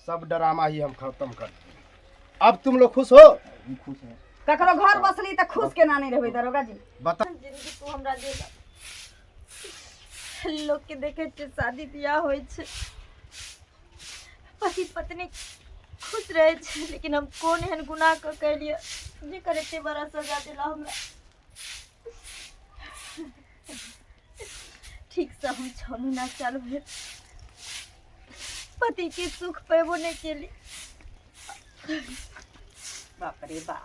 सब ड्रामा ही हम खत्म कर दिए। अब तुम लोग खुश हो? खुश है। ककरो घर बसली तऽ खुश केना नहि रहबै दरोगा जी? बता। जिंदगी तू हमरा देला। लोग के देखे छियै शादी बियाह होइ छै, पति पत्नी खुश रहै छै, लेकिन हम कोन एहन गुनाह कऽ केलियै जेकर एते बड़ा सजा देला हमरा? ठीकसँ हम 6 महीना चालू भेल पतिके सुख पेबो नहि केली। बाप रे बाप,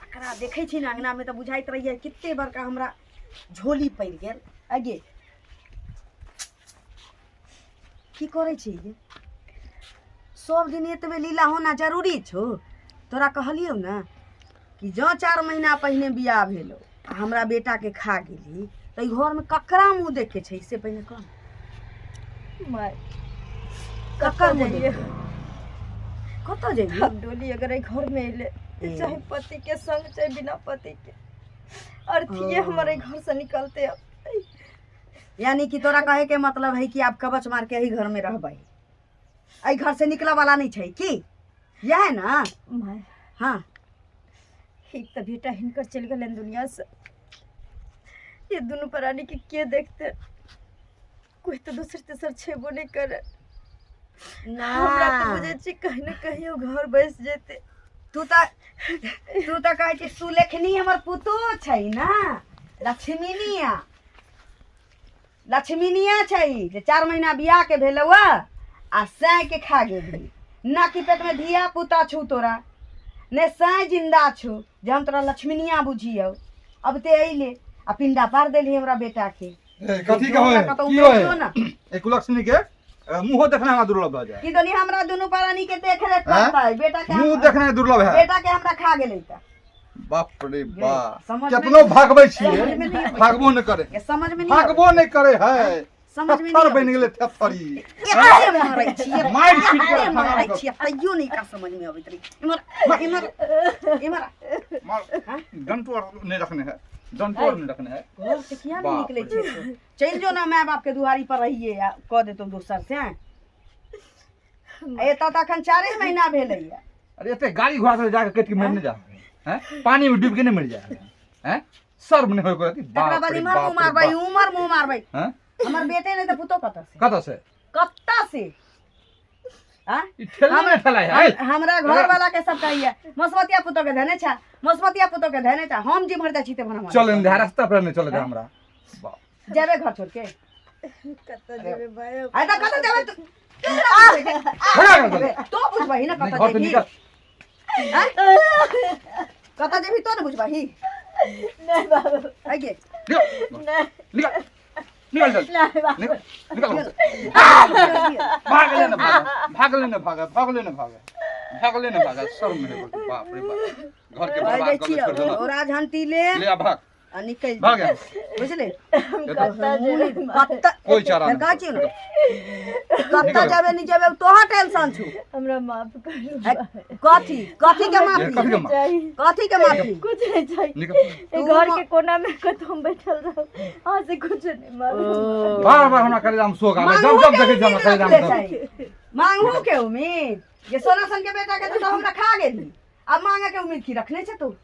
एकरा देखै छी ने अङ्गनामे तऽ बुझाइत रहैए कते बड़का हमरा झोली पड़ि गेल। आगे की करै छी गे? सब दिन एतबे लीला होना जरूरी छौ? तोरा कहलियौ ने कि जँ 4 महीना पहिने बियाह भेलो आ हमरा बेटाके खा गेली तऽ ई घरमे ककरा मुँह देखके छै, से पहिने कह। माय, ककर कतऽ मुँह जइए? देखके? कतऽ जइए? हम डोली अगर एहि घरमे एलै, ए। चाहे पति के संग चाहे बिना पति के, अर्थिये हमर एहि घर से निकलते अब। यानी कि तोरा कहे के मतलब है कि आप कवच मार के एही घर में रहबै, एहि घर से निकले वाला नहीं छै की? यह है ना? माय। हाँ। एक तऽ बेटा हिनकर चलि गेलनि दुनिया से, ये दुनू प्राणी के के देखते? कोई तऽ दोसर तेसर छेबो नहि करे। हमरा तऽ बुझै छी कहीं ने कहीं ओ घर बसि जेतै। तू तऽ कहै छी सुलेखनी हमर पुतोह छै ना, लक्ष्मीनिया, लक्ष्मीनिया छै जे 4 महीना बियाह के भेलौ आ साँय के खा गेली। ना कि पेट में धिया पुता छौ तोरा, ने साँय जिंदा छौ जे हम तोरा लक्ष्मीनिया बुझियौ। अब ते अइले आ पिंडा पार देली हमरा बेटा के। ए, कथी के होय? कतौ की होय? बेचो ना। ए कुलक्ष्मी के मुंहो देखना हमरा दुर्लभ भऽ जाए। की दनी हमरा दुनू प्राणी के देख रेख हैं? करतै बेटा के? मुंह देखना दुर्लभ है। बेटा के हमरा खा गेलै तऽ बाप रे बाप, समझ में केतनो भागबै समझ छियै, में नहीं अबै। भागबो नहि करे। के समझ में नहीं अबै। भागबो नहि करे है। समझ में थेथर नहीं बनि अबै। गेलै थेथरी। एते मारै छियै, मारि पीट के एते मारै खाना छियै, तैयो नहीं का समझ में अबैत रही। इम्हर इम्हर इम्हर। मार, डंटो आर नहि रखने है, डंटो आर नहि रखने है। घर से किया नहीं बाप निकले रे। छियै तू? चलि जो ना, माय बाप के दुआरी पर रहिए आ कऽ देतौ दोसर से। एतऽ तऽ अखन 4 महीना भेलैया। अरे एते गाड़ी घोड़ा से जाके कटि के मरि नहि जा हैं? पानी में डूब के नहीं मर जाए हैं? शर्म नहीं होय करती। तकरा बाप बाद रे इम्हर बाप मुँह रे मारबै, बाप। उम्हर मुँह मारबै। हैं? हमर बेटे नहि तऽ पुतोह कतऽ से? कतऽ से? कतऽ से? आँ? ई ठेला नहि ठेला है। हमरा घर वाला के सब कहैया मसमतिया पुतोह के धने छा, मसमतिया पुतोह के धने छा। हम जिम्हर जाइ छी तेम्हर हमरा चल ने, रास्ता पर नहीं चले दे हमरा। बाप। जेबे घर छोड़ के? कतऽ जेबै भाय? आइ तऽ कतऽ जेबै तू? भगा कर चल। तो बुझबही ना नहीं, कतऽ घर से जेबही। निकल। आँय? कतऽ जेबही तो ने बुझबही। नहि बाबू। आइ गे। निकल। नहि। निकल निकल चल। नहि बाबू। निकल निकल घर से। भाग ले ना, भाग, भाग ले ना, भाग, भाग ले ना, भाग, भाग ले ना, भाग। शर्म नहीं होती। बाप रे बाप, घर के कहै बर्बाद दै कर छियौ, छोड़ देलक। ओरा झंटी ले ले आ भाग। आ निकलि भाग जो। यहाँ। बुझले? कतऽ जेबै? कतऽ कोई चारा फेर नहीं। कहै छियौ ने, कतऽ निकल। जेबै नहि जेबै तोहर टेंशन छौ। हमरा माफ करू। है, कथी कथी के माफी? कथी के माफी? चाही। कथी के माफी? कुछ नहीं चाही। निकल। ए घर के कोना में कतौ हम बैठल रहब, अहाँ से कुछ नहीं मालूम। बार बार हमरा कलेजा में शोक आवे, जब मांगू जब के देखै छी हमरा उम्मीद कलेजा में रखले दर्द। छै। मांगू के उम्मीद जे सोना सन के बेटा के तू तो हमरा खा गेली, अब मांगे के उम्मीद की रखने छै तू?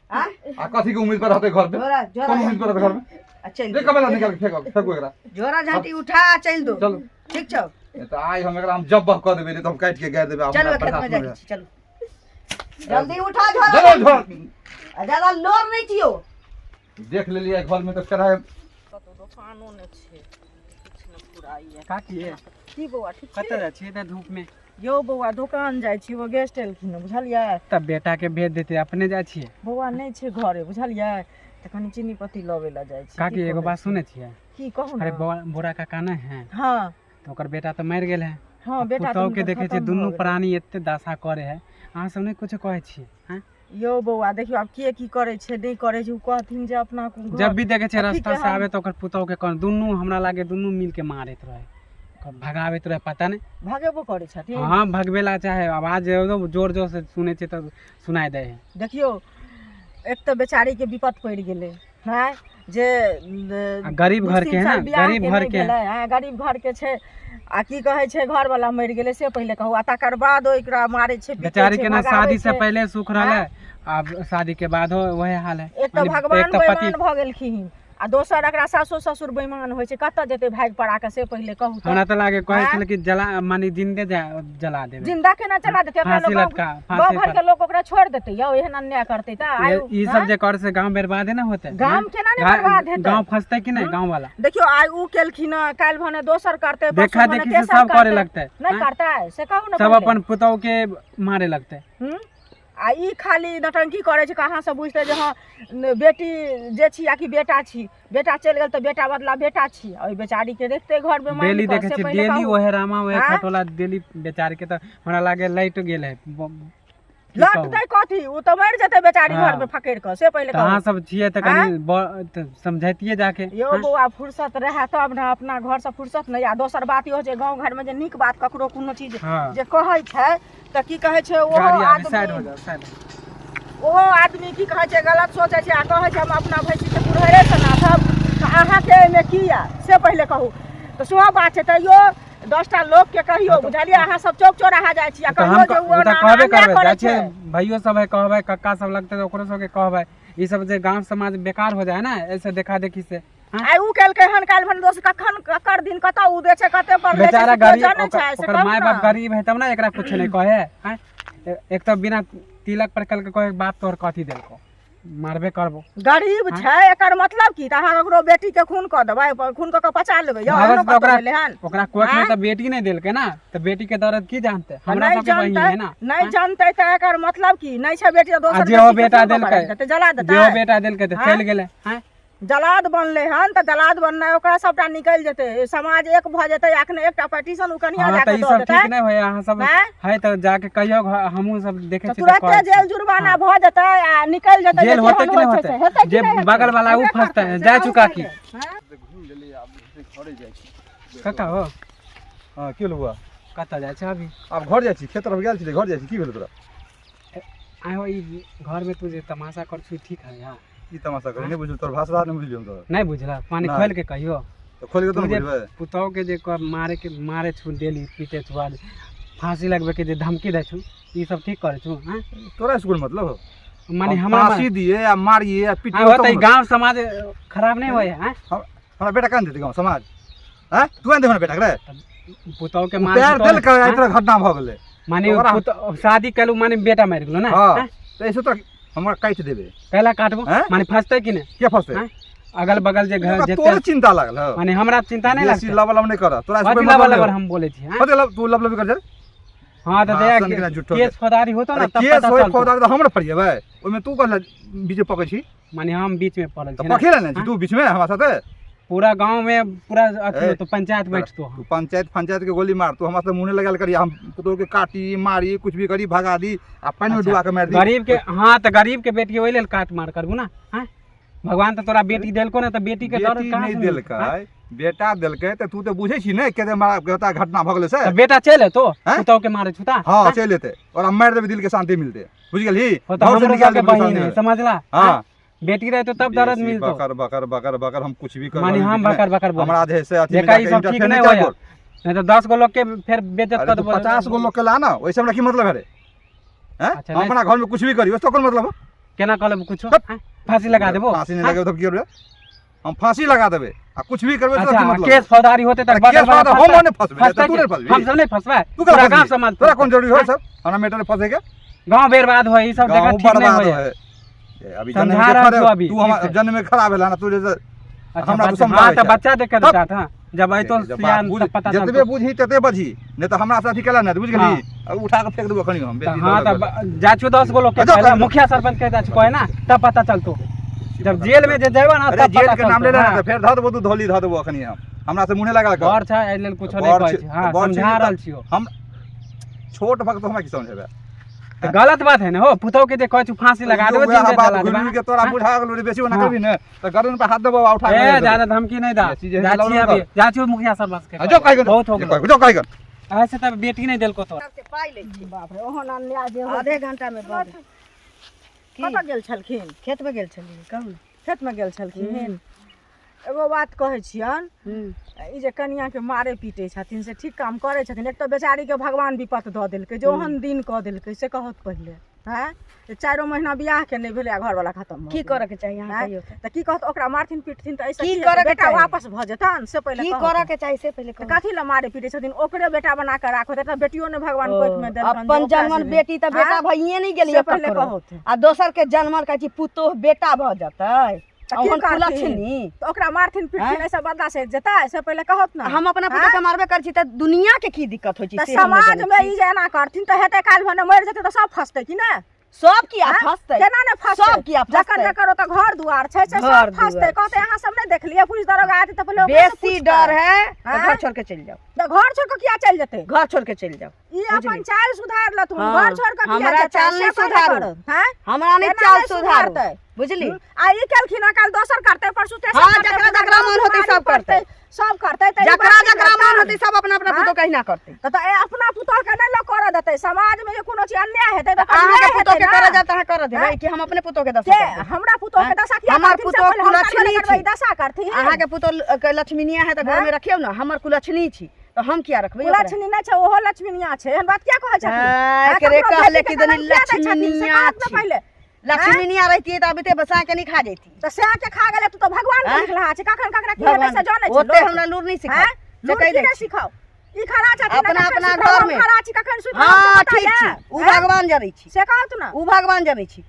आँ? आ कथी के उम्मीद पर रहते घर में? झोरा झोरा कोन उम्मीद पर रहते घर में? आ चल ले कबेला निकाल के फेंको, फेंको एकरा। झोरा झांटी उठा आ चल दो। चलो। ठीक छौ? ए तऽ आइ हम एकरा हम जब्बह कऽ देबै, नहि तऽ हम काटि के गाड़ि देबै। आब चलो हमरा खेत में बर्दाश्त जाइ नहि छी, चलो जल्दी उठा झोरा। चलो झोरा। आ ज्यादा लोर नहीं छियो। देख लेलियै घर में तऽ फेर आइ कतौ दोकानो नहि छै, किछु नहि फुराइए। काकी, की बौआ, ठीक छी? कतऽ जाइ छियै एते धूप में? यौ बौआ, दोकान जाइ छी, ओ गेस्ट एलखिन हँ, बुझलियै? तब बेटा के भेज देते, अपने जाइ छियै? बौआ नहि छै घरे, बुझलियै? तऽ कनि चीनी पत्ती लबै लए जाइ छी। काकी, की एगो कहै बात छी? सुनै छियै? की कहू अरे ने। बोरा काका नहि है? हँ। तऽ ओकर बेटा तऽ मरि गेल है। हँ, बेटा तऽ पुतहु के हुनकर देखै छियै खतम भऽ दुनू गेलै। प्राणी एते दशा करे है, अहाँ सब नहि कुछो कहै छियै? आँय? यौ बौआ, देखियौ आब के की करै छै नहि करै छै, ओ कहथिन जे अपना घर- जब भी देखै छियै अथी रास्ता के से आबे तऽ ओकर पुतहु के कहन दुनू, हमरा लागे दुनू मिल के मारैत रहै, ओकरा भगाबैत रहै, पता नहि। भगेबो करै छथिन? हँ, भगबे ला चाहे, आवाज एकदम जोर जोर से सुनै छियै तऽ सुनाइ दै है। देखियौ, एक तऽ बेचारीके विपत पड़ि गेलै हँ जे आ गरीब दू घर के तीन है साल ना, बियाह गरीब के घर नहि के है। भेलै हँ, गरीब घरके छै। आ की कहै छै घरवाला मरि गेलै से पहिले कहू, आ तकर बाद ओकरा मारै छै, पीटै बेचारी छै, के ना भगाबै शादी से छै। पहले सुख रहलै, आब शादी के बाद हो वही हाल है। एक तऽ माने भगवान एक तऽ पति बेईमान भऽ गेलखिन आ दोसर एकरा सासो ससुर बेईमान होइ छै। कतऽ जेतै भागि पड़ा कऽ से पहिले कहू तऽ। हमरा तऽ लागे कहै आँय? छलै कि जला, माने जिंदे जला देबै। जिंदा केना जला देतै ओकरा? फांसी लोक लटका गाँव फांसी घर पर के लोक ओकरा छोड़ि देतै यौ? एहन अन्याय करतै तऽ आइ ई सब जे कर से गांव बर्बाद है ना होते? गाम केना नहि बर्बाद हेतै? गांव फंसते कि नहीं गांव वाला? देखियौ, आइ उ केलखिन हँ, काल्हि भने दोसर करतै, परसू देखा भने देखी से तेसर सब करे करतै। लगतै। नहि आँय? करतै से कहू ने सब पहिले। अपन पुतोह के मारे लगतै। आ ई खाली नौटंकी करै छै। कहाँ से बुझतै जे हँ बेटी जे छी आ कि बेटा छी? बेटा चलि गेल तऽ बेटा बदला बेटा छी। आ ओहि बेचारीके रखतै घरमे मारि डेली कऽ, देखे से छी पहिले डेली कहू। ओहे रामा ओहे आँय? खटोला डेली। बेचारी के तऽ हमरा लागे लैट गेल है, की कहू? लौटतै कथी? ओ तऽ मरि जेतै बेचारी हाँ। घरमे फकड़ि कऽ, से पहिले तऽ अहाँ कहू। सब छियै तऽ कनि तऽ समझैतियै जाके। यौ हाँ? बौआ, फुर्सत रहए तब ने, अपना घरसँ फुर्सत नहि। आ दोसर बात इहो छै, गाँव घरमे जे नीक बात ककरो कोनो चीज हाँ जे कहै छै तऽ की कहै छै ओहो गाड़ी आबे, साइड हो आदमी, जाओ, साइड। ओहो आदमी की कहै छै, गलत सोचै छै आ कहै छै हम अपना भैंसीके कुल्हड़ेसँ नाथब, तऽ अहाँके एहिमे की यऽ से पहिले कहू तऽ। सेहो बात छै। तैयो 10टा लोकके कहियौ, बुझलियै? अहाँ सब चौक चौराहा जाइ छी आ तऽ हम कहियौ जे ओ ओ तऽ एना कहबे अन्याय करबै करै जाइ छियै छै। भैयो सब है, कहबै कक्का सब लगतै तऽ ओकरो सबके कहबै। ई सब जे गांव समाज बेकार हो जाए ना ऐसे देखा देखी से, हाँ? आइ उ केलकै हन, काल्हि भने दोस्त, कखन ककर दिन कतऽ उ दै छै, कते पर लै छै, बेचारा से केओ गरीब जानै ओकर छै से ओकर कहू माय ने। बाप गरीब है तब ना एकरा कुछ नहीं कहे हैं। एक तो बिना तिलक पर कल के कहे बाप तोहर कथी देलको, मारबे करबो। गरीब छै एकर मतलब की तऽ अहाँ ककरो बेटी के खून कऽ देबै, खून कऽ कऽ पचा लेबै यौ? भावस एहनो तऽ कतौ ओकरा भेलै हन? ओकरा कोख में आँय? तऽ बेटी नहीं देलकै ना, तऽ बेटी के दर्द की जानते? हमरा नहि सबके बहिन जानतै है ना। नहि जानतै तऽ एकर मतलब की? नहि छै बेटी तऽ आ दोसर जे हो बेटी के बेटा खून कऽ कऽ देलकै राखि देतै, जला जे हो देतै? बेटा देलकै तऽ आँय? चलि गेलै हैं। जलाद बनलै हन तऽ जलाद बननाइ ओकरा सबटा निकलि जेतै, समाज एक भऽ जेतै। अखने एकटा पिटीशन ओ कनिया हाँ जाके तऽ ई दऽ सब देतै ठीक नहि होय। अहाँ सब आँय? है तऽ जाके कहियौ, हमहूँ सब देखै तऽ छी तऽ तुरते कहै छी। जेल जुर्माना हाँ। भऽ जेतै आ निकलि जेतै। जेल जे होतै केहन कि नहि होइ छै होतै? से हेतै कि जे नहि हेतै? बगल वाला उ हेबे फंसतै, करतै, से जा कहू चुका की। पहिले। आँय? घुमि लेलियै, आब घरे जाइ छी। कक्का हो। हँ, की भेल बौआ? कतऽ जाइ छै अभी? आब घर जाइ छी, खेत तरफ गेल छी, घर जाइ छी। की भेल तोरा? आइ हो, ई घरमे तू जे तमाशा कर छी, ठीक है यहाँ? की तमाशा करी? नहि बुझल तोर भाषा, नहि बुझलियौ हम तोर। नहि बुझलक? पानी नहि। खोलि के कहियो। तऽ खोलि कऽ तू तऽ जे बुझबै। पुतहु के जे मारे के मारे छु, डेली पीटे छु, आज फांसी लगबे के जे धमकी दै छु, ई सब ठीक करै छु हैं? तोरा स्कूल मतलब हो? माने हम हमरा फांसी दिए आ मारिए आ पिटिए। हाँ, होतै गांव समाज खराब नहीं होय हैं? हमरा बेटा कान देतै गाँव समाज? हैं, तू आनि दे हमरा बेटा के रे। पुतहु के ओ मार पैर देलकै, एहि तरह घटना भऽ गेलै। माने ओकरा- शादी केलू माने बेटा मरि गेलो ना? हँ। हैं? तऽ ऐसे तोरा हमरा काटि देबै। कैला काटबो? हैं? माने फंसतै कि नहि? के फंसतै? हैं? अगल बगल जे घर ओकरा जेते तोरे चिंता लागल हौ। माने हमरा चिंता नहीं बेसी लगतै? लब लब नहि कर तोरा। कथी कोई लबर मतलब लबर नहीं। हम बोलै छी हैं? कथी लब तू लब लब कर जा। हाँ तऽ भाषण दया केना झूठो के। केस फौजदारी होतो ना अरे तब केस पता होय चलतो। फौदारी तऽ हम ने फरिएबै ओहिमे, तू कहले बीच में पकड़ छी। माने हम बीच में पड़ल तऽ छी ना? पकड़े ने छी तू बीच में हमरा साथे। पूरा गांव में पूरा अथी ए, होतो, पंचायत बैठतो। तू पंचायत पंचायत के गोली मार। तू हमरा से मुँह नहीं लगाल करी। हम पुतोह के काटी मारी कुछ भी करी, भगा दी आ पानि में अच्छा, डुबा के मारि दी। गरीब के, हाँ तऽ गरीब के बेटी ओहि लेल काट मार करबू ना हैं? भगवान तऽ तोरा बेटी देलको ना तऽ बेटी के दर्द बेटी कहाँ नहि से मिलतौ, हैं? देलकै, बेटा देलकै। तऽ तू तऽ बुझै छी ने के मारा घटना भऽ गेलै से। तऽ बेटा चलि एतो हैं? पुतहु के मारे छुता? हाँ, चलि एतै और हम मारि देबै, दिल के शांति मिलतै, बुझि गेलही? हो तऽ घर से हमरो निकालि सबके देबै, बहिन शांति है मिलतै। समझला? हाँ। बेटी रहतो तब दर्द बेसी मिलतो। बकर बकर बकर बकर, हम कुछ भी कर माने हम बकर बकर बोलै हमरा जे है से अथी में देखा, ई जाके सब ठीक इंटरफेयर नहीं नहि होया, कर। नहीं तो 10 गो लोग के फिर बेइज्जत अरे कर तू देबो। 50 गो लोग के ला ना, ओहिसे हमरा की मतलब है रे? हैं? अच्छा, हम नहीं- अपना घर में कुछ भी करी, ओहिसे कोन मतलब हो? केना कऽ लेबो कुछो? हट। हैं? फांसी लगा देबो? फांसी नहीं हैं? लगेबो तब की करबै? हम फांसी लगा देबै आ कुछ भी करबै तो अच्छा की मतलब? केस फौजदारी होते तऽ अरे बगल केस वाला फौजदारी हम फंसतै। नहि फंसबै, फंसतै तू कि? नहि फंसबही। हम सब नहीं फंसबै, तू केना पूरा गांव फंसबही? समाज तोरा कोन जरूरी हो हैं? सब हमरा मैटर में फंसे के? गांव बर्बाद होय, ई सब जगह गाँव ठीक नहीं बर्बाद होय। है अभी जन्म समझा के रहल खड़े छौ अभी, तू हमरा ठीक से। जन्म में खराब भेला ना तू जैसे। अच्छा हमरा तू बच्चा, हाँ समझाबै तऽ छै। बच्चा देख के तब- चाहत, हाँ जब अयतो जब बात सियान बुझ तब पता जतबे चलतो। बुझी तते बजही, नहीं तऽ हमरा से अथी केला ने, बुझि हाँ। गेलही? आ उठा के फेंक देबो अखनी हम। तऽ बेसी हाँ लऽ तऽ लेबै। जा छौ 10 गो लोग के अच्छा, पहले कर। मुखिया सरपंच के जा छौ कहे ना तब पता चलतो। जब जेल में जे जेबा ना अरे तब जेल पता के नाम चलतो। ले ले हाँ। तऽ फेर धऽ देबो, तू धोली धऽ देबो अखनी हम। हमरा से मुँह नहि लगा कर। बड़ छै एहि लेल कुछो नहि बड़ कहै छै- छी, हाँ बड़ छै समझा तऽ रहल छियौ। हम छोट भक्त, हमरा की समझेबै? तऽ गलत बात है ने हो, पुतहु के जे कहै छु फांसी लगा देबो, वएह जिंदे बात जला घुमि देबो। के तोरा हाँ? बुझा गेलो रे, बेसी ओना हाँ। करबी ने तऽ गर्दन पर हाथ देबो आ उठा के ए मारि देबो। ज्यादा धमकी नहीं दा। बेसी जे है जा लौड़ा छी अभी कर। जा छी मुखिया सरपंच के आ जो कहे। कहि बहुत हो गेलो। जो कहि। ऐसे तब बेटी नहीं देलको तोरा। सबके पाइ लै छै। बाप रे, ओहन अन्याय जे होइ। आधे घंटा में बंद की? कतऽ गेल छलखिन? खेतमे गेल छलियै, कहू ने। खेतमे गेल छलखिन? एगो बात कहै छियन, हूँ। ई जे कनियाके मारे पीटै छथिन से ठीक काम करै छथिन? एक तऽ बेचारीके भगवान विपत दऽ देलकै जे ओहन दिन कऽ देलकै, से कहत पहिले। हँ, जे 4 महीना बियाहके नहि भेलै आ घरवला खतम भऽ की गेलै। करऽ के चाही अहाँ आँय? कहियौ तऽ? तऽ की कहत, ओकरा मारथिन पीटथिन तऽ एहिसँ की की हेतै? करऽ के बेटा चाही? वापस भऽ जेतनि से पहिले की कहत। करऽ के चाही से पहिले तऽ कहू। कथी लए मारे पीटे छथिन? ओकरे बेटा बना कऽ राखत, एकटा बेटियो ने भगवान कोखिमे देलकनि जे अपन ओकरा जनमल से बेटी तऽ बेटा आँय? भइए नहि गेलै से पहिले ककरो। कहत। आ दोसर के जनमल कहै छी पुतोह बेटा भऽ जेतै। तऽ की ओहन करथिन? कुलक्षणी। तऽ ओकरा मारथिन पीटथिन आँय? एहिसँ बदला से जेतै से पहिले कहत ने। हम अपना पुतोह के मारबे करै छी तऽ दुनिया के की दिक्कत होइ छै तऽ से हम नहि समाज जनै मे छी। ई जे एना करथिन तऽ हेतै, काल्हि भने मरि जेतै तऽ सब फसतै कि नहि? सब किया आँय? फसतै? केना ने फसतै? सब किया जकर फसतै? जकर ओतऽ घर दुआर छै से घर सब फसतै। दुआर कहतै अहाँ सब नहि देखलियै, पुलिस दरोगा आयत तऽ पहिले ओकरे से बेसी पूछतै। डर है तऽ आँय? घर छोड़ के चलि जाओ। तऽ घर छोड़ कऽ किया चलि जेतै? घर छोड़ के चलि जाओ। ई अपन चालि सुधार लथुन। हाँ, घर छोड़ कऽ किया हमरा जेतै? चाल से नहि पहिले सुधारू। करत, हाँ? हमरा नहि केना चाल नहि सुधारू। सुधारतै? बुझली? आ ई केलखिन हँ, काल्हि दोसर करतै, परसू तेसर हाँ, करतै, जकरा पूरा जकरा गाँव मन होतै दुआरी सब करतै। सब करतै तऽ ई जकरा बात जकरा नहि मन होतै सब अपना अपना हाँ? पुतोह के अहिना करतै। तऽ ए अपना पुतोह के नहि लोक करऽ देतै। समाज मे जे कोनो चीज अन्याय हेतै तऽ अहाँके अन्याय पुतोह के हेतै करऽ ना। जात अहाँ करऽ देबै आँय? कि हम अपने पुतोह के दशा के करबै? हमरा पुतोह के दशा किया हमर करथिन? से पुतोह पहिले हम करबै कुलक्षणी ने करबै, छी। दशा करथिन। अहाँके पुतोह के लक्ष्मीनिया है तऽ घर में रखियौ ने, हमर कुलक्षणी छी तऽ हम किया रखबै ओकरा? कुलक्षणी नहि छै, ओहो लक्ष्मीनिया छै, एहन बात किया कहै छथिन? आँय, आँय, एकरे ककरो कहले बेटी कि के दनी कलंक किया दै छथिन? से लक्ष्मीनिया कहत ने छी। पहिले। लक्ष्मीनिया रहितियै तऽ अबिते बसा के नहीं खा जैती। तऽ सएह के खा गेलै, तू तऽ भगवान के आँय? लिखलहा छै, कखन ककरा की हेतै भगवान से जानै छै ओते लोक? हमरा लूर नहीं सिखाओ। आँय? से लूर कहि की दै नहि छी। सिखाउ? ई खड़ा छथिन, अपना कखन अपना सुतब, हम घर में। खड़ा छी, कखन सुतब, हम से हाँ पता ठीक यऽ? छी, उ आँय? भगवान जनै छी। से कहत ने। उ भगवान जनै छी।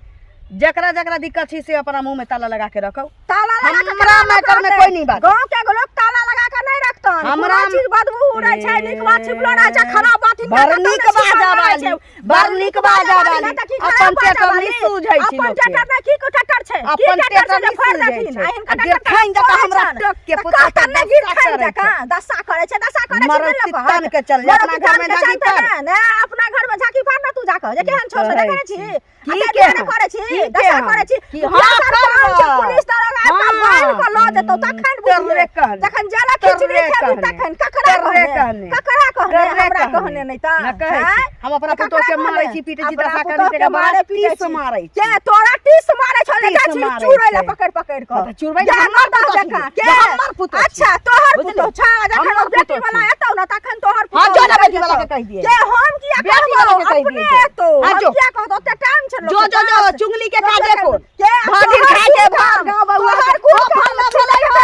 जकरा जकरा दिक्कत छै से अपना मुंह में ताला लगा के रखो। ताला लगा के हमरा केना लोक मैटर में रखतै? कोई नहीं बात। गाँव के लोग ताला लगा के नहीं रखतन। हमरा कोनो चीज बदबू उड़ै छै, नीक बात छिपलो रहै छै, खराब बात हिनका बड़ कतौ नीक नहि छिपल बाजा रहै वाली, छै। बड़ नीक बाजा वाली। नहि तऽ की अपन खराब बाजा टेटर वाली? नहि सूझै छै अपन लोकके। टेटर नहि, की टेटर छै? की अपन टेटर छै टेटर जे नहि फोड़ि सूझै देथिन? छै। आ हिनका आ टेटर गिरथाइन जकाँ फोड़ै हमरा छनि। टोक के तऽ पुतोह कहतनि के ने दशा गिरथाइन करै छै। जकाँ, दशा करै छै, दशा करै छै, मरल नहि लोक चित्तन कहत। के चल जा, मरल अपना घर में चित्तन के झाँकी चलते पार। ने, ने, अपना घर में झाँकी पार ना तू जाकऽ, जे केहन छौ से कहै देखै छी। छी। की आ ताहि केहन? दुआरे करै छी, की दशा केहन? करै छी। की तू हाँ बियाह करबऽ। छै, पुलिस दरोगा आबि कऽ हाँ। बान्हि कऽ लऽ जेतौ, तखन तोरे बुझिहे। कहने। जखन जरा खिचड़ी तोरे खेबही कहने। तखन ककरा तोरे कहने? कहने। ककरा कहने? तोरे हमरा कहने। कहने नहि तऽ ना कहै छी। आँय? हम अपना तऽ पुतोह के ककरा मारै कहने? छी, पीटै छी, अपना दशा करै पुतोह छी, के तकर बाद मारै पीटै टीस छी। मारै छी। के तोरा टीस मारै छौ? टीस जाइ छी मारै चूरै लए छै। पकड़ि पकड़ि कऽ। तऽ चुरबै ने जा हमर मर्दा पुतोह छी। जकाँ। के? जे हमर पुतोह छी। अच्छा तोहर बुझली? पुतोह छौ, जखन हमर ओ बेटी पुतोह वाला छी। एतौ ने तखन तोहर हाँ, पुतोह जो ना निकलि बेटी वाला जेतौ। के कहि दियै। के हम किया बेटी कहबौ? वाला के कहि अपने दियै जो। एतौ। हाँ, हम जो। किया कहतौ? ओते टाइम छै लोक जो के जो जो पास। चुगली के लोक काजे के कोन के भागिन तोहर खा के कुल भाग काम, गाँव बउआ तोहर के कुल ओ काम, फल्ला भेलै हो,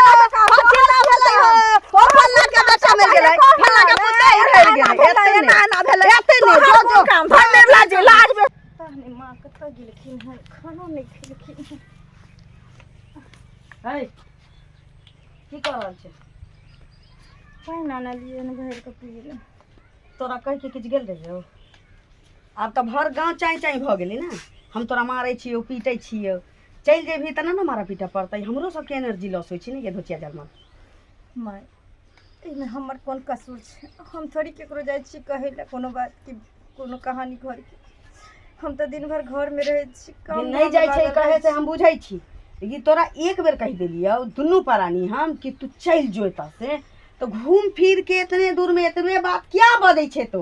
ओ चिल्ला भेलै हो, ओ फल्ला के बेटा मिल गेलै, फल्ला के पुतोह रहि गेलै। एना एते एना ने एना भेलै। एते ने तोहर जो कुल जो काम, धन्य लाज लाज में पता नहि माँ कतऽ गेलखिन हन, खानो नहि खेलखिन हन। है की कर रहल छै? पानि आनलियै हन भरि कऽ पी लए। तोरा कहि के किछु गेल रहियौ? आब तऽ भर गाँव चाँय चाँय भऽ गेलै ने। हम तोरा मारै छियौ, पीटै छियौ, चलि जेबही तऽ नहि ने मारऽ पीटऽ पड़तै? हमरो सबके एनर्जी लॉस होइ छै ने। ये धोचिया जलमल। माय, एहिमे हमर कोन कसूर छै? हम थोड़ी ककरो जाइ छी कहै लए कोनो बात कि कोनो कहानी घरके। हम तऽ दिन भरि घरमे रहै छी, काम नहि धाममे जाइ छै लागल कहै रहै से छी। हम बुझै छी, लेकिन तोरा एक बेर कहि देलियौ दुनू प्राणी हम कि तू चलि जो एतऽ से, तऽ घूम फिर के एतने दूरमे एतबे बात किया बजै छै? तो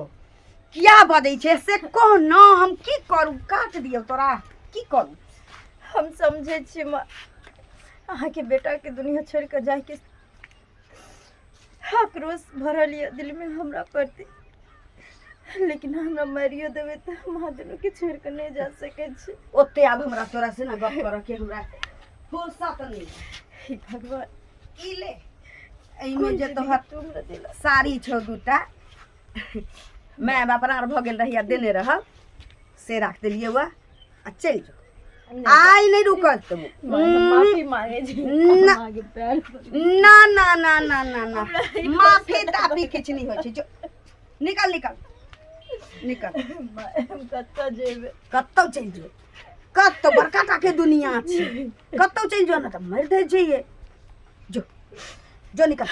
किया बजै छै से कह न। हम की करू? काट दियौ तोरा? की करू? हम समझै छी माँ, अहाँके बेटाके दुनिया छोड़ि कऽ जाइके आक्रोश भरल यऽ दिलमे हमरा प्रति, लेकिन हमरा मारियो देबै तऽ हम अहाँ दुनूके छोड़ि कऽ नहि जा सकै छी। ओते आब हमरा तोरा से ने गप करऽ के हमरा फुर्सत नहि। हे भगवान, ई ले, एहिमे कोन जे जिंदगी तोहर तू हमरा देला। साड़ी छौ दूटा, माय बाप रार भऽ गेल रहिया देने रह, से राख देलियै वह आ चलि जो। आइ नहि रुकल तू। माय, हम माफी मांगे छी। ना। अहाँके पैर पकड़ै। ना ना ना ना ना ना, माफी ताफी किछु नहि होइ छै। जो निकल, निकल, निकल। माय, हम कतऽ जेबै? कतौ चलि जो, कतौ। बड़का टाके दुनिया छै, कतौ चलि जो, ना तऽ मरि धरि जइए। जो जो, निकल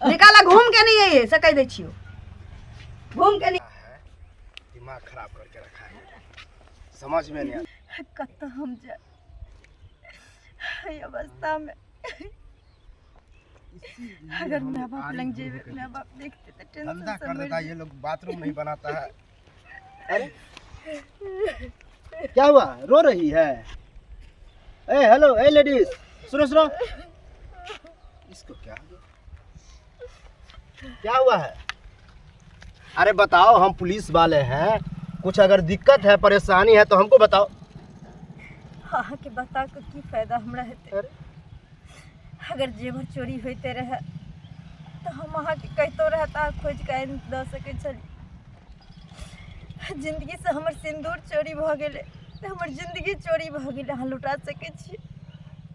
निकल। आ घूम के नहीं आइए से कहि दै छियौ, घूम के नहीं। दिमाग खराब करके रखा है, समझ में नहीं आता। कतऽ हम जाय एहि अवस्थामे? अगर माय बाप लग जेबै, माय बाप देखते तऽ टेंशन धंधा से कर मरि देता है ये लोग, बाथरूम नहीं बनाता है। अरे क्या हुआ, रो रही है? ए हेलो, ए लेडीज, सुनो सुनो। इसको क्या हो गया? क्या हुआ है? अरे बताओ, हम पुलिस वाले हैं, कुछ अगर दिक्कत है, परेशानी है तो हमको बताओ। अहाँके बता कऽ की फायदा हमरा हेतै? अरे। अगर जेवर चोरी होइते रहए तऽ हम अहाँके कहितो रहए तऽ अहाँ खोजि कऽ आनि दऽ सकै छलियै। जिन्दगीसँ हमर सिन्दूर चोरी भऽ गेलै तऽ हमर जिन्दगी चोरी भऽ गेलै, अहाँ लुटा सकै छियै?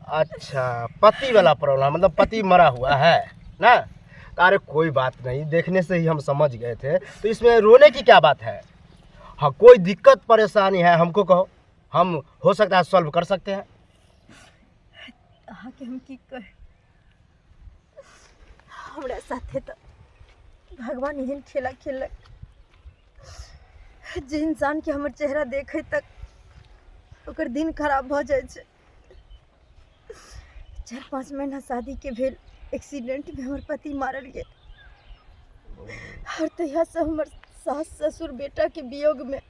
अच्छा, पति वाला प्रॉब्लम, मतलब पति मरा हुआ है ना? तो अरे कोई बात नहीं, देखने से ही हम समझ गए थे, तो इसमें रोने की क्या बात है? हाँ, कोई दिक्कत परेशानी है हमको कहो, हम हो सकता है सॉल्व कर सकते हैं। अहाँके हम की कही, हमरा साथे तऽ भगवान एहन खेला खेलक जे इंसानके हमर चेहरा देखै तक ओकर दिन खराब भऽ जाइ छै। 4-5 महीना शादीके भेल, एक्सीडेंटमे हमर पति मारल गेल आओर तहियासँ हमर सास ससुर बेटाके वियोगमे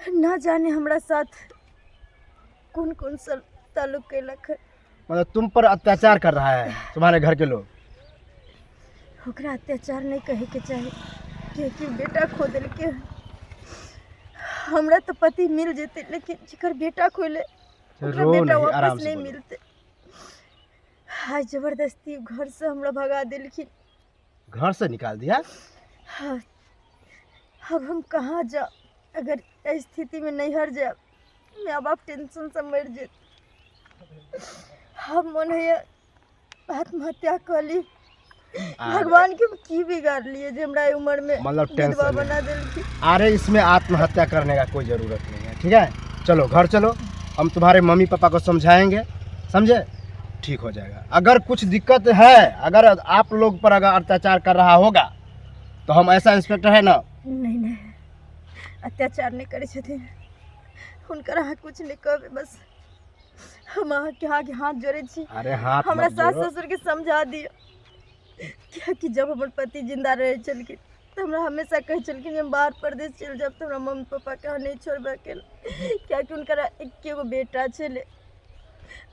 ना जाने हमरा साथ कोन कोन सब ताल्लुक केलक हन। मतलब तुम पर अत्याचार कर रहा है तुम्हारे घर के लोग? ओकरा अत्याचार नहि कहैके चाही, कियाकि बेटा खो देलकै हन। हमरा तऽ पति मिल जेतै, लेकिन जकर बेटा खोले ओकरा रो बेटा नहीं, वापस आराम से नहि बोलो। मिलतै। आइ जबरदस्ती घरसँ हमरा भगा देलखिन। घर से निकाल दिया? हाँ, अब हम कहाँ जाब? अगर एहि स्थितिमे नैहर जायब, माय बाप टेंशनसँ मरि जेत। हम मन होइए आत्महत्या कऽ ली। भगवान के हम की बिगाड़लियै जे हमरा एहि उम्रमे मतलब विधवा टेंशन है। बना देलखिन? अरे इसमें आत्महत्या करने का कोई ज़रूरत नहीं है, ठीक है? चलो घर चलो, हम तुम्हारे मम्मी पापा को समझाएंगे, समझे? ठीक हो जाएगा। अगर कुछ दिक्कत है, अगर आप लोग पर अगर अत्याचार कर रहा होगा तो हम ऐसा इंस्पेक्टर है ना। नहि नहि, अत्याचार नहि करै छथिन। हुनकर अहाँ किछु नहि कहबै, बस हम अहाँके आगे हाथ जोड़ै छी। अरे हाथ हमरा मत सास जोड़ो। ससुरके समझा दियौ, कियाकि जब हमर पति जिंदा रहै छलखिन तऽ हमरा हमेशा कहै छलखिन जे हम बाहर परदेश चलि जायब तऽ हमरा मम्मी पापाके अहाँ नहि छोड़बै अकेला, कियाकि हुनकर एके गो बेटा छलै।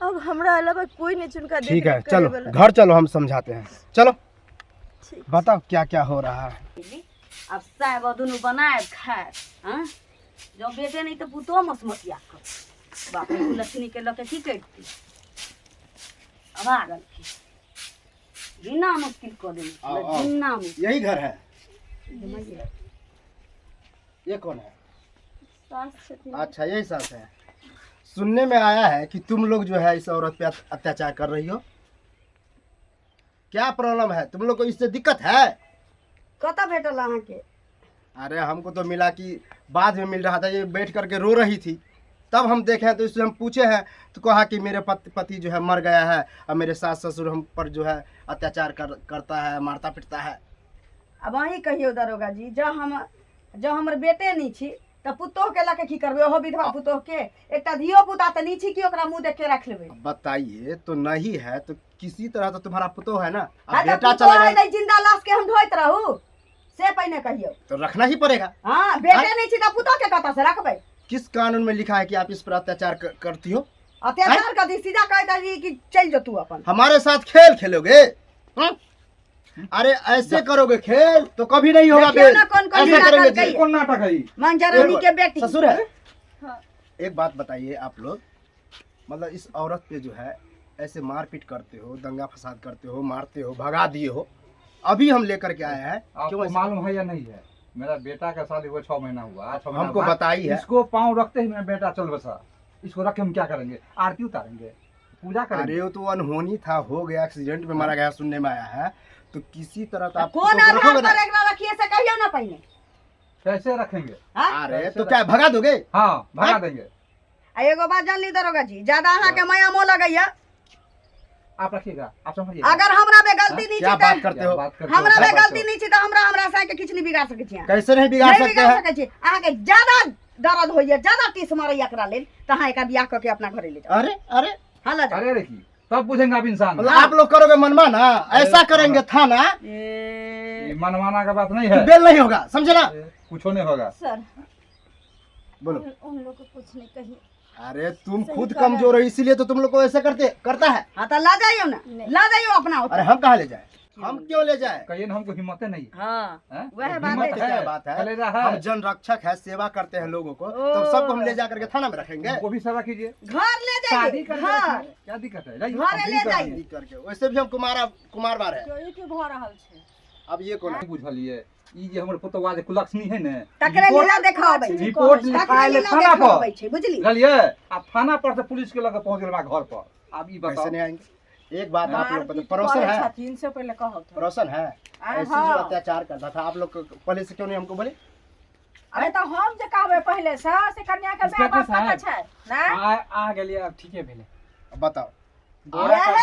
अब हमरा अलावा कोई नहीं छै हुनका ठीक है, देखरेख चलो करैवला। घर चलो, हम समझाते हैं, चलो। ठीक। बताओ क्या क्या हो रहा है? आब साहेब दुनू बनायब खायब। हँ, जँ बेटे नहि तऽ पुतोह मसमसिया कर। बाप रे, लक्ष्मीके लऽ कऽ की करिती? अब आ गेलखिन, बिना मुश्किल कऽ देने। आओ, आओ। बिना मुश्किल। यही घर है? ये कौन है? सास छथिन। अच्छा, यही सास है। सुनने में आया है कि तुम लोग जो है इस औरत पे अत्याचार कर रही हो, क्या प्रॉब्लम है? तुम लोग को इससे दिक्कत है? कतऽ भेटल अहाँके? अरे हमको तो मिला कि बाद में मिल रहा था, ये बैठ करके रो रही थी, तब हम देखे हैं तो इससे हम पूछे हैं तो कहा कि मेरे पति जो है मर गया है और मेरे सास ससुर हम पर जो है अत्याचार करता है, मारता पीटता है। आब अहीं कहियौ दरोगा जी, जँ हमर बेटे नहि छी तऽ पुतोहके लऽ कऽ की करबै? ओहो विधवा पुतोहके एकटा धियो पुता तऽ नहि छी कि ओकरा मुँह देख के राखि लेबै। बताइए तो, नहीं है तो किसी तरह तो तुम्हारा पुतोह है ना? हाँ अब तऽ बेटा पुतोह चला है गया नहि, जिंदा लाश के हम ढोइत रहू से पहिने कहियौ। तो रखना ही पड़ेगा। हाँ, बेटे नहि छी तऽ पुतोहके कतऽ से रखबै? किस कानून में लिखा है कि आप इस पर अत्याचार करती हो? अत्याचार कथी, सीधा कहता जी कि चलि जो तू अपन। हमारे साथ खेल खेलोगे, हम्म? अरे ऐसे करोगे खेल तो कभी नहीं होगा देखियौ बेल। ना कौन कौन ऐसे नाटक करेंगे कइए। जी। कोन नाटक है ई? मंजरानी के बेटी। ससुर है। हाँ। एक बात बताइए, आप लोग मतलब इस औरत पे जो है ऐसे मारपीट करते हो, दंगा फसाद करते हो, मारते हो, भगा दिए हो, अभी हम लेकर के आए हैं। क्यों आपको ऐसे? मालूम है या नहीं है, मेरा बेटा का शादी हुआ 6 महीना हुआ, 6 महीना हमको बाद बताई है। इसको पाँव रखते ही मेरा बेटा चल बसा। इसको रख के हम क्या करेंगे? आरती उतारेंगे, पूजा करेंगे? अरे वो तो अनहोनी था, हो गया, एक्सीडेंट में मारा गया सुनने में आया है, तो किसी तरह तो आप कोन तो आधार रखोगे ना? पर एकरा रखिए से कहियौ ना पहिने। कैसे रखेंगे? हाँ? अरे तो क्या भगा दोगे? हाँ, भगा देंगे। आ एगो बात जान ली दरोगा जी, ज्यादा अहाँके माया मोह लगैया। आप रखिएगा, आप समझिएगा। अगर हमरा में गलती नहीं क्या छै बात तऽ करते क्या हो? बात करते हो? हमरा क्या में बात गलती नहीं छै तऽ हमरा हमरा साय के किछु नहीं बिगाड़ सकै छी अहाँ। कैसे नहीं बिगाड़ नहीं सकते बिगाड़ हैं? सकै छी। अहाँके ज्यादा दर्द होइया, ज्यादा टीस मारैया एकरा लेल तऽ अहाँ एकरा बियाह कऽ के अपना घरे ले जाउ। अरे अरे। हाँ, लऽ जाउ। अरे देखिए, तब पूछेंगे आप इंसान। मतलब आप लोग करोगे मनमाना? ऐसा करेंगे थाना ये मनमाना का बात नहीं तो है। बेल नहीं होगा, समझे ना? कुछो नहीं होगा। सर। बोलो। उन लोग को कुछ नहीं कहिए। अरे तुम खुद कमजोर हो, इसीलिए तो तुम लोग को ऐसे करते करता है। हाँ तो ला जाइयो ना, ला जाइयो अपना ओतऽ। अरे हम कहाँ ले जाए, हम क्यों ले जाए? कहिए ना, हमको हिम्मते नहीं है। हाँ हैं? वह बात हिम्मत है। क्या बात है? कलेजा है। हम जन रक्षक है, सेवा करते हैं लोगों को, तो सबको हम ले जा करके थाना में रखेंगे। हमको भी सेवा कीजिए, घर ले शादी जाइए, करके घर रखिए, क्या दिक्कत है? जाइए, घरे हम भी ले कर जाइए। देंगे। शादी करके वैसे भी हम कुमारा कुमार बार है। ई की भऽ रहल छै? अब ये कौन है? नहीं बुझलिए, ई जे हमर पुतौआ जे कुलक्षणी है ने, तकरे लीला देखाबै छै। रिपोर्ट तकरे लिखायल लीला थाना पर देखाबै छै, बुझली? बुझलिए, आ थाना पर से पुलिस के लगे पहुंच गेल हमरा घर पर। आब ई कैसे बताओ। नहीं आएंगे? एक बात आप लोग मारपीट पड़ोसन करै है, छथिन से पहिले कहब तऽ। पड़ोसन है, अरे ऐसे जो हाँ। अत्याचार करता था आप लोग को पहले से क्यों नहीं हमको बोले? अरे तऽ हम जे कहबै पहिले से से कन्या के माय इंस्पेक्टर बाप कतऽ साहब। छै? नहि आ आ गेलियै, आब ठीके भेलै। अब बताओ। बोरा वएह